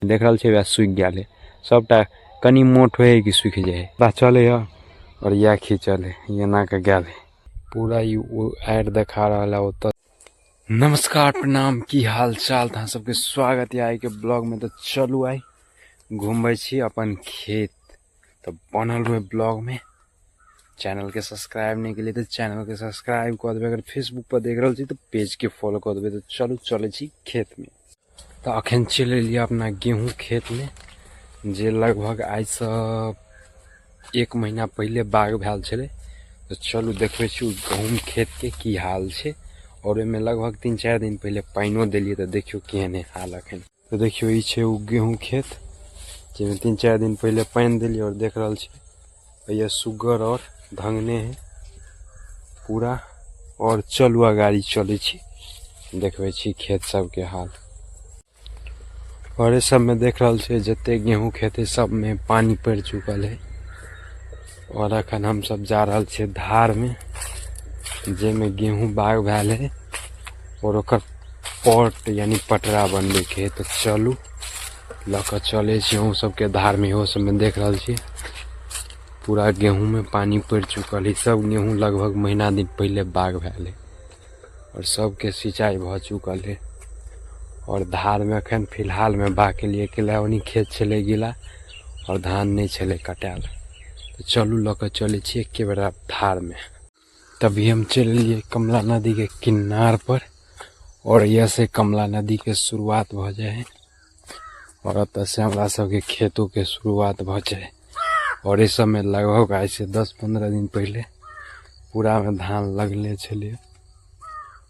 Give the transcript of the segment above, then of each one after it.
देख रहल छियै, वएह सूखि गेल है सबटा। कनि मोट होइ है कि सूखि जाइ है। पूरा चलै है और इएह खींचल है, एना के गेल है पूरा। ई आड़ि देखा रहल है ओतऽ। नमस्कार, प्रणाम, की हाल चाल? तऽ अहाँ सबके स्वागत यऽ आइके ब्लॉगमे। तऽ चलू, आइ घुमबै छी अपन खेत, तऽ बनल रहै ब्लॉगमे। चैनलके सब्सक्राइब नहि केलियै तऽ चैनलके सब्सक्राइब कऽ देबै। अगर फेसबुक पर देख रहल छी तऽ पेजके फॉलो कऽ देबै। तऽ चलू, चलै छी खेतमे। तऽ अखन चलि एलियै अपना गेहूँ खेतमे, जे लगभग आइसँ एक महीना पहिले बाग भेल छलै। तऽ चलू, देखबै छी ओ गहूँम खेतके की हाल छै। आओर ओहिमे लगभग 3-4 दिन पहिले पानिओ देलियै, तऽ देखियौ केहन है हाल अखन। तऽ देखियौ, ई छै ओ गेहूँ खेत, जाहिमे 3-4 दिन पहिले पानि देलियै। आओर देख रहल छी, भैया सुग्गर आओर धंगने है पूरा। आओर चलू, अगाड़ी चलै छी, देखबै छी खेत सबके हाल। और सबमे देख रहल छियै, जते गेहूँ खेत है, सबमे पानि पड़ि चुकल है। और अखन हमसब जा रहल छियै धारमे, जाहिमे गेहूँ बाग भेल है और ओकर पट यानी पटरा बनबैके है। तऽ चलू, लऽ कऽ चलै छी अहूँ सबके धारमे। इहो सबमे देख रहल छी, पूरा गेहूँमे पानि पड़ि चुकल है। सब गेहूँ लगभग महीना दिन पहिले बाग भेल है और सबके सिंचाई भऽ चुकल है। और धारमे अखन फिलहालमे बाग के लिए केला ओनी खेत छलै गीला और धान नहि छलै कटायल। तऽ चलू, लऽ कऽ चलै छी एके बेर आब धारमे। तभी हम चलि एलियै कमला नदीके किनार पर और यह से कमला नदीके शुरुआत भऽ जाइ है और एतऽ से हमरा सबके खेतोके शुरुआत भऽ जाइ। और एहि सबमे लगभग आइ से 10-15 दिन पहिले पूरामे धान लगले छलै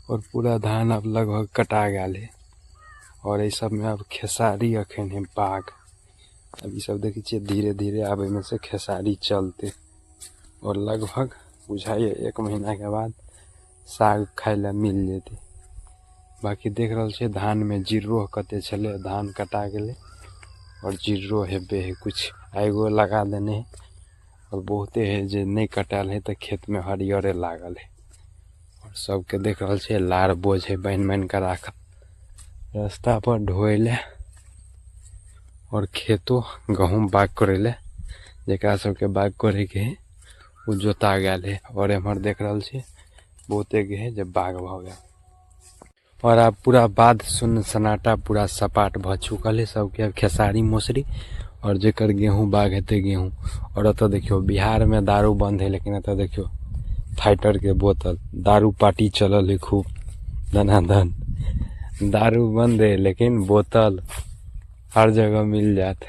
और पूरा धान आब लगभग कटा गेल है। और एहि सबमे आब खेसारी अखन है बाग। अब ई सब देखै छियै, धीरे धीरे आब एहिमे से खेसारी चलतै और लगभग बुझाइए एक महीनाके बाद साग खाइ लए मिल जेतै। बाकी देख रहल छियै, धानमे जीरो कते छलै, धान कटा गेलै और जीरो हेबे है। कुछ आगिओ लगा देने है और बहुते है जे नहि कटायल है, तऽ खेतमे हरियरे लागल है। और सबके देख रहल छियै, लार बोझ है बान्हि बान्हि कऽ राखल रास्ता पर ढोए लए और खेतो गहूँम बाग करै लए। जेकरा सबके बाग करैके है, ओ जोता गेल है। और एम्हर देख रहल छियै, बहुते के है जे बाग भऽ गेल और आब पूरा बाध सुन्न सन्नाटा, पूरा सपाट भऽ चुकल है। सबके आब खेसारी, मौसरी और जेकर गेहूँ बाग हेतै, गेहूँ। और एतऽ देखियौ, बिहारमे दारू बन्द है, लेकिन एतऽ देखियौ फाइटरके बोतल। दारू पार्टी चलल है खूब धनाधन। दारू बन्द है, लेकिन बोतल हर जगह मिल जायत।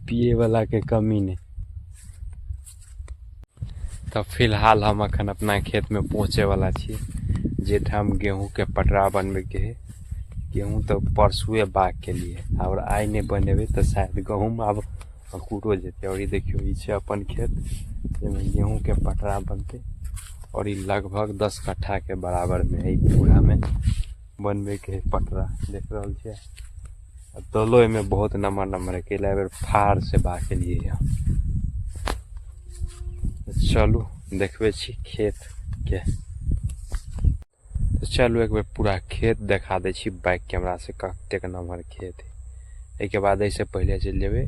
पिए वाला के कमी नहि। तऽ फिलहाल हम अखन अपना खेतमे पहुँचे वाला छी, जाहिठाम गेहूँके पटरा बनबैके है। गेहूँ तऽ परसुए बाग केलियै आओर आइ नहि बनेबै तऽ शायद गहूँम आब अकुरो जेतै। आओर ई देखियौ, ई छै अपन खेत, जाहिमे गेहूँके पटरा बनतै। आओर ई लगभग 10 कट्ठाके बराबरमे है। ई पूरामे बनबैके है पटरा। देख रहल छियै, आ दलो एहिमे बहुत नम्हर नम्हर है, कैला बेर फार से बाग केलियै हँ। चलू, देखबै छी खेतके। तऽ चलू, एक बेर पूरा खेत देखा दै छी बैक कैमरा से, कतेक नम्हर खेत है। एहिके बाद एहिसँ पहिले चलि जेबै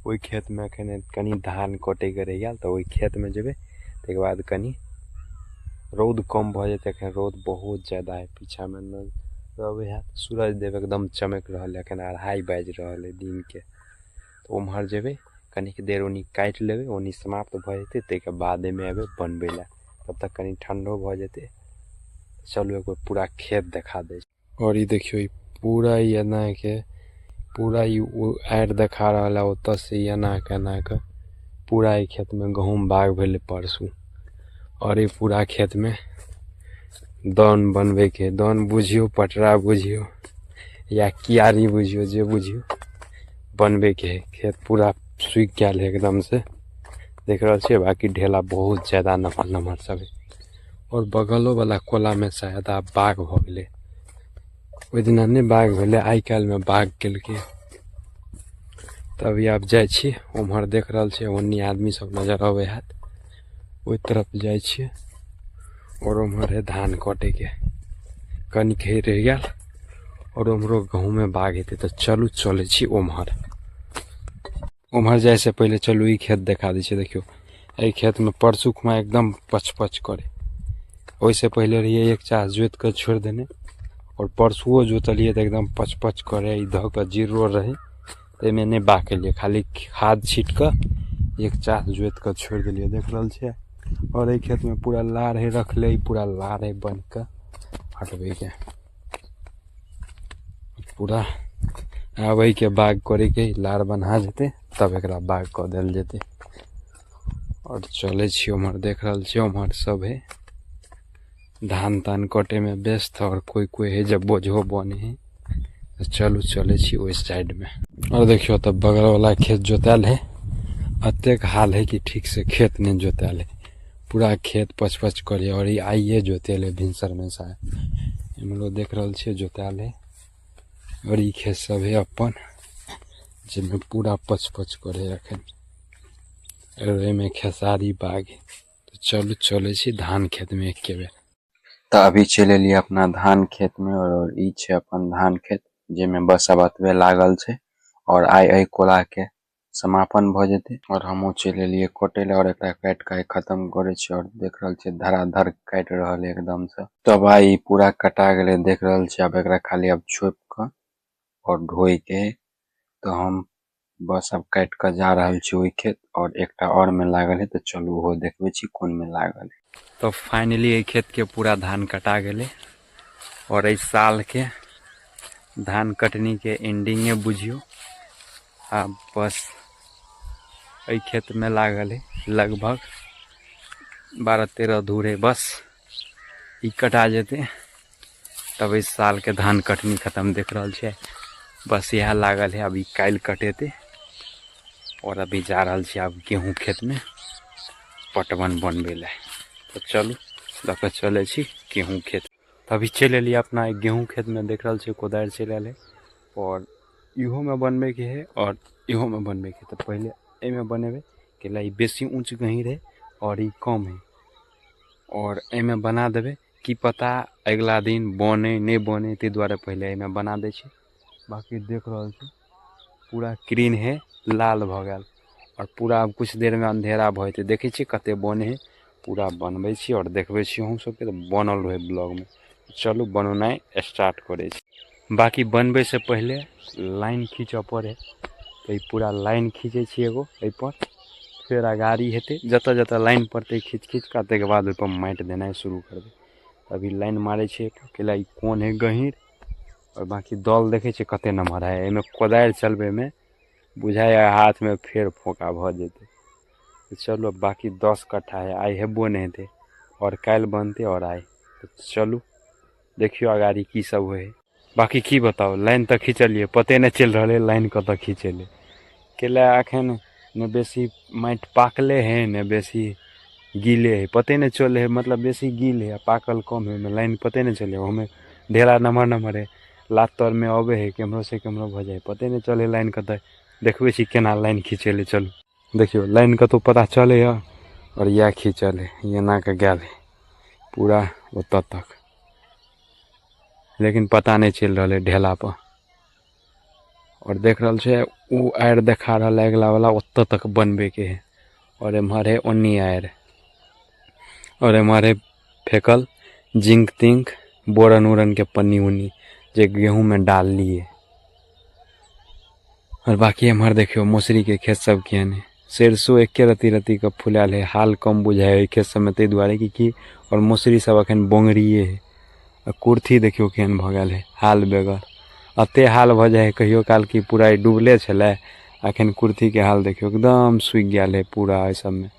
ओहि खेतमे। एखन कनि धान कटैके रहि गेल, तऽ ओहि खेतमे जेबै। ताहिके बाद कनि रौद कम भऽ जेतै। एखन रौद बहुत ज्यादा है। पीछामे रहबै हैत, सूरज देव एकदम चमकि रहल है। एखन 2:30 बाजि रहल है दिनके। तऽ ओम्हर जेबै, कनिक देर ओनी काटि लेबै, ओनी समाप्त भऽ जेतै, ताहिके बादेमे एबै बनबै लए। तब तक कनि ठण्डो भऽ जेतै। चलू, एक बेर पूरा खेत देखा दै छी। और ई देखियौ, ई पूरा ई एना के पूरा ई आड़ि देखा रहल है। ओतऽ से एना के एना के पूरा ई खेतमे गहूँम बाग भेलै परसू। और ई पूरा खेतमे दौन बनबैके, दौन बुझियौ, पटरा बुझियौ या कियारी बुझियौ, जे बुझियौ, बनबैके है। खेत पूरा सूखि गेल है एकदम से, देख रहल छियै। बाकी ढेला बहुत ज्यादा नमहर नमहर सब है और बगलो वाला कोलामे शायद आब बाग भऽ गेलै। ओहि दिना नहि बाग भेलै, आइ काल्हिमे बाग केलकै। तभी आब जाइ छी उम्हर। देख रहल छियै, ओन्नी आदमी सब नजर अबै हैत, ओहि तरफ जाइ छियै। और उम्हर है धान कटैके, कनिक हे रहि गेल। आओर उम्हरो गहूँमे बाग हेतै। तऽ चलू चलै छी ओम्हर। उम्हर जाइसँ पहिले चलू ई खेत देखा दै छी। देखियौ, एहि खेतमे परसू खुमा एकदम पच पच करे। ओहिसँ पहिले रहियै एक चास जोति कऽ छोड़ि देने, आओर परसुओ जोतलियै तऽ एकदम पच पच करे। ई धऽ कऽ जीरो रहै, ताहिमे नहि बाग केलियै, खाली खाद छीट कऽ एक चास जोति कऽ छोड़ि देलियै। देख रहल छियै, आओर एहि खेतमे पूरा लार है रखले, ई पूरा लार है बनि कऽ हटबैके, पूरा आबैके बाग करैके। लार बन्हा जेतै तब एकरा बाग कऽ देल जेतै। आओर चलै छी उम्हर। देख रहल छियै, उम्हर सब है धान तान कटैमे व्यस्त, आओर कोइ कोइ है जब बोझो बने है। तऽ चलू चलै छी ओहि साइडमे। आओर देखियौ तऽ बगलवला खेत जोतायल है, एतेक हाल है कि ठीक से खेत नहि जोतायल है, पूरा खेत पच पच करे। आओर ई आइए जोतेलै भिनसरमे शायद। एम्हरो देख रहल छियै, जोतायल है। आओर ई खेत सब है अपन, जाहिमे पूरा पच पच करे अखन, आओर एहिमे खेसारी बाग है। तऽ चलू चलै छी धान खेतमे एके बेर। तऽ अभी चलि एलियै अपना धान खेतमे, आओर ई छै अपन धान खेत, जाहिमे बस आब एतबे लागल छै, आओर आइ एहि कोलाके समापन भऽ जेतै। आओर हमहूँ चलि एलियै कटै लए, आओर एकरा काटि कऽ आइ खतम करै छी। आओर देख रहल छियै, धराधर काटि रहल है एकदमसँ। तब आइ ई पूरा कटा गेलै, देख रहल छियै। आब एकरा खाली आब छोपि कऽ आओर ढोइके। तऽ हम बस आब काटि कऽ जा रहल छी ओहि खेत, आओर एकटा आओर मे लागल है, तऽ चलू ओहो देखबै छी कोन मे लागल है। तऽ फाइनली एहि खेतके पूरा धान कटा गेलै, आओर एहि सालके धान कटनीके एंडिंगे बुझियौ। आब बस एहि खेतमे लागल है लगभग 12-13 धूर है, बस ई कटा जेतै तब एहि सालके धान कटनी खतम। देख रहल छियै, बस इएह लागल है, अभी काल्हि कटेतै। आओर अभी जा रहल छी आब गेहूँ खेतमे पटवन बनबै लए। तऽ चलू लऽ कऽ चलै छी गेहूँ खेत। तऽ अभी चलि एलियै अपना गेहूँ खेतमे। देख रहल छियै, कोदारि चलि आयल है, आओर इहोमे बनबैके है आओर इहोमे बनबैके है। तऽ पहिले एहिमे बनेबै, कैला ई बेसी ऊँच गहीँर है आओर ई कम है, आओर एहिमे बना देबै। की पता अगिला दिन बनै नहि बनै, ताहि दुआरे पहिले एहिमे बना दै छी। बाँकी देख रहल छी, पूरा क्रीन है, लाल भऽ गेल, आओर पूरा आब किछु देरमे अन्धेरा भऽ जेतै। देखै छियै कते बनै है, पूरा बनबै छी आओर देखबै छी अहूँ सबके। तऽ बनल रहै ब्लॉगमे। चलू बनौनाइ स्टार्ट करै छी। बाँकी बनबैसँ पहिले लाइन खींचऽ पड़ै, तऽ ई पूरा लाइन खींचै छी एगो एहिपर, फेर अगाड़ी हेतै। जतऽ जतऽ लाइन पड़तै खींच खींच कऽ, ताहिके बाद ओहिपर माटि देनाइ शुरू करबै। अभी लाइन मारै छियै, कैला ई कोन है गहीँर। आओर बाँकी दल देखै छियै कते नमहर है, एहिमे कोदारि चलबैमे बुझाइए हाथमे फेर फोका भऽ जेतै। तऽ चलू, बाँकी 10 कट्ठा है, आइ हेबो नहि हेतै, आओर काल्हि बनतै आओर आइ। तऽ चलू देखियौ अगाड़ी की सब होइ है। बाँकी की बताउ, लाइन तऽ खिचलियै, पते नहि चलि रहल है लाइन कतऽ खिचेलै, कैला एखन ने बेसी माटि पाकले है ने बेसी गीले है, पते नहि चलै है। मतलब बेसी गील है आ पाकल कम है, ओहिमे लाइन पते नहि चलै। ओहिमे ढेला नमहर नमहर है, लात तरमे अबै है, केम्हरो से केम्हरो भऽ जाइ है, पते नहि चलै लाइन कतऽ। देखबै छी केना लाइन खिचेलै। चलू देखियौ, लाइन कतहु पता चलै है, आओर इएह खींचल है, एना कऽ गेल है पूरा ओतऽ तक, लेकिन पता नहि चलि रहल है ढेला पर। आओर देख रहल छै, ओ आड़ि देखा रहल है अगिला वाला, ओतऽ तक बनबैके है। आओर एम्हर है ओन्नी आड़ि, आओर एम्हर है फेकल जिंक तिंक बोरन उरन के पन्नी उन्नी जे गेहूँमे डाललियै। आओर बाँकी एम्हर देखियौ मौसरीके खेत सब केहन है। सरिसो एके रत्ती रत्ती कऽ फुलायल है, हाल कम बुझाइ है खेत सबमे, ताहि दुआरे कि आओर मौसरी सब अखन बोंगरिये है। आ कुर्थी देखियौ केहन भऽ गेल है, हाल बेगर। एते हाल भऽ जाइ है कहियो काल कि पूरा ई डूबले छलै। अखन कुर्थीके हाल देखियौ, एकदम सुखि गेल है पूरा एहि सबमे।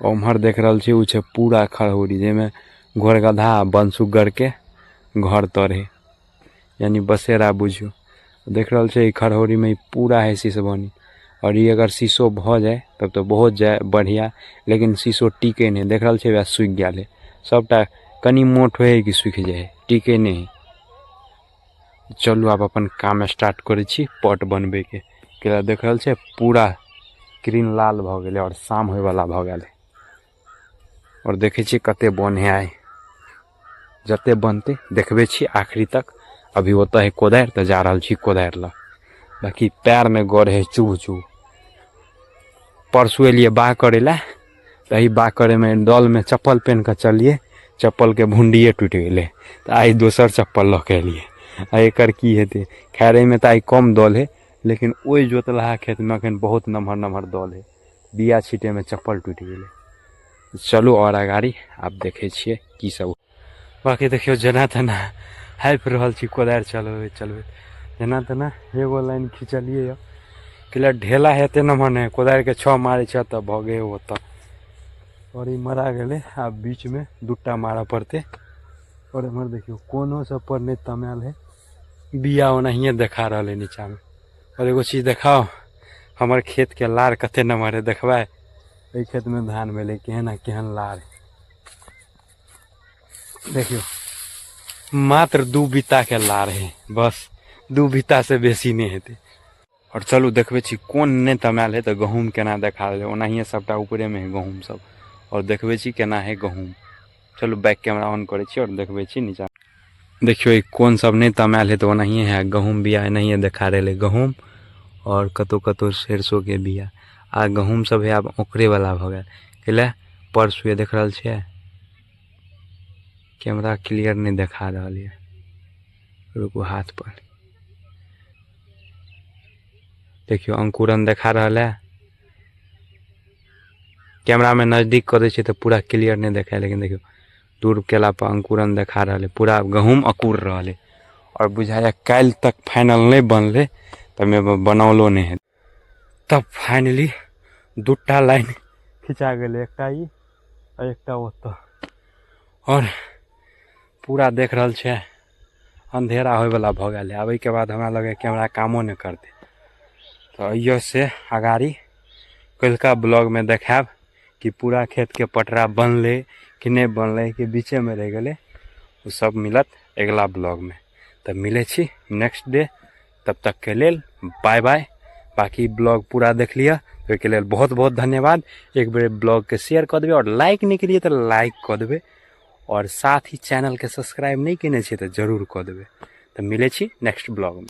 उम्हर देख रहल छी, ओ छै पूरा खड़हौरी, जाहिमे घोड़गदहा आ बनसुग्गरके घर तर है, यानी बसेरा बुझियौ। देख रहल छै, ई खड़हौरीमे ई पूरा है शीशबनी, आओर ई अगर शीशो भऽ जाय तब तऽ बहुत जाय बढ़िआँ, लेकिन शीशो टिकै नहि। देख रहल छै, वएह सुखि गेल है सबटा, कनि मोट होइ है कि सुखि जाइ है, टिकै नहि है। चलू आब अपन काम स्टार्ट करै छी पट बनबैके। केला देख रहल छै, पूरा क्रीन लाल भऽ गेलै आओर शाम होइवला भऽ गेल है। आओर देखै छियै कते बन है आइ। जते बनतै देखबै छी आखिरी तक। अभी ओतऽ है कोदारि, तऽ जा रहल छी कोदारि लग। बाकी पैरमे गड़ है चुभ चुभ। परसू एलियै बाग करै लए, तऽ एहि बाग करैमे दलमे चप्पल पेन्ह कऽ चललियै, चप्पलके भुण्डिए टूटि गेलै, तऽ आइ दोसर चप्पल लऽ कऽ एलियै। आ एकर की हेतै? खैर, एहिमे तऽ आइ कम दल है, लेकिन ओहि जोतलहा खेतमे एखन बहुत नमहर नमहर दल है, बिया छीटैमे चप्पल टूटि गेलै। चलू आओर अगाड़ी आब देखै छियै की सब। बाकी देखियौ, जेना तेना हापि रहल छी कोदारि चलबैत चलबैत, जेना तेना एगो लाइन खिचलियै यऽ। कैला ढेला है एते नमहर नहि, कोदारिके छओ मारै छै तऽ भऽ गेल ओतऽ। आओर ई मरा गेलै, आब बीचमे दूटा मारऽ पड़तै। आओर एम्हर देखियौ, कोनो सब पर नहि तमायल है, बिया ओनाहिए देखा रहल है नीचामे। आओर एगो चीज देखाउ, हमर खेतके लार कते नमहर है, देखबै? एहि खेतमे धान भेलै, केहन आ केहन लार है देखियौ। मात्र 2 बीताके लार है, बस 2 बीता से बेसी नहि हेतै। आओर चलू देखबै छी कोन नहि तमायल है, तऽ गहूँम केना देखा रहल है। ओनाहिए सबटा ऊपरेमे है गहूँम सब, आओर देखबै छी केना है गहूँम। चलू बैक कैमरा ऑन करै छी आओर देखबै छी नीचा। देखियौ, ई कोन सब नहि तमायल है, तऽ ओनाहिए है गहूँम बिया, एनाहिए देखा रहल है गहूँम, आओर कतहु कतहु सरिसोके बिया आ गहूँम सब है। आब ओकरेवला भऽ गेल। कैला परसुए देख रहल छियै, कैमरा क्लियर नहि देखा रहल यऽ, रुकू। हाथ पर देखियौ, अंकुरन देखा रहल है। कैमरामे नजदीक कऽ दै छियै तऽ पूरा क्लियर नहि देखाय, लेकिन देखियौ, दूर केला पर अंकुरन देखा रहल है, पूरा गहूँम अकुर रहल है। आओर बुझाइए काल्हि तक फाइनल नहि बनलै तऽ बनौलो नहि हेतै। तब फाइनली दूटा लाइन खिचा गेलै, एकटा ई आ एकटा ओतऽ। आओर पूरा देख रहल छै, अंधेरा होइवला भऽ गेल है। आब एहिके बाद हमरा लगैए कैमरा कामो नहि करतै। तऽ अइयो से अगाड़ी कल्हुका ब्लॉगमे देखायब कि पूरा खेतके पटरा बनलै कि नहि बनलै, कि बीचेमे रहि गेलै। ओ सब मिलत अगिला ब्लॉगमे। तऽ मिलै छी नेक्स्ट डे, तब तकके लेल बाय बाय। बाकी ब्लॉग पूरा देख लिअ, ओहिके लेल बहुत बहुत धन्यवाद। एक बेर ब्लॉगके शेयर कऽ देबै, आओर लाइक नहि केलियै तऽ लाइक कऽ देबै, आओर साथ ही चैनलके सब्सक्राइब नहि केने छियै तऽ जरूर कऽ देबै। तऽ मिलै छी नेक्स्ट ब्लॉगमे।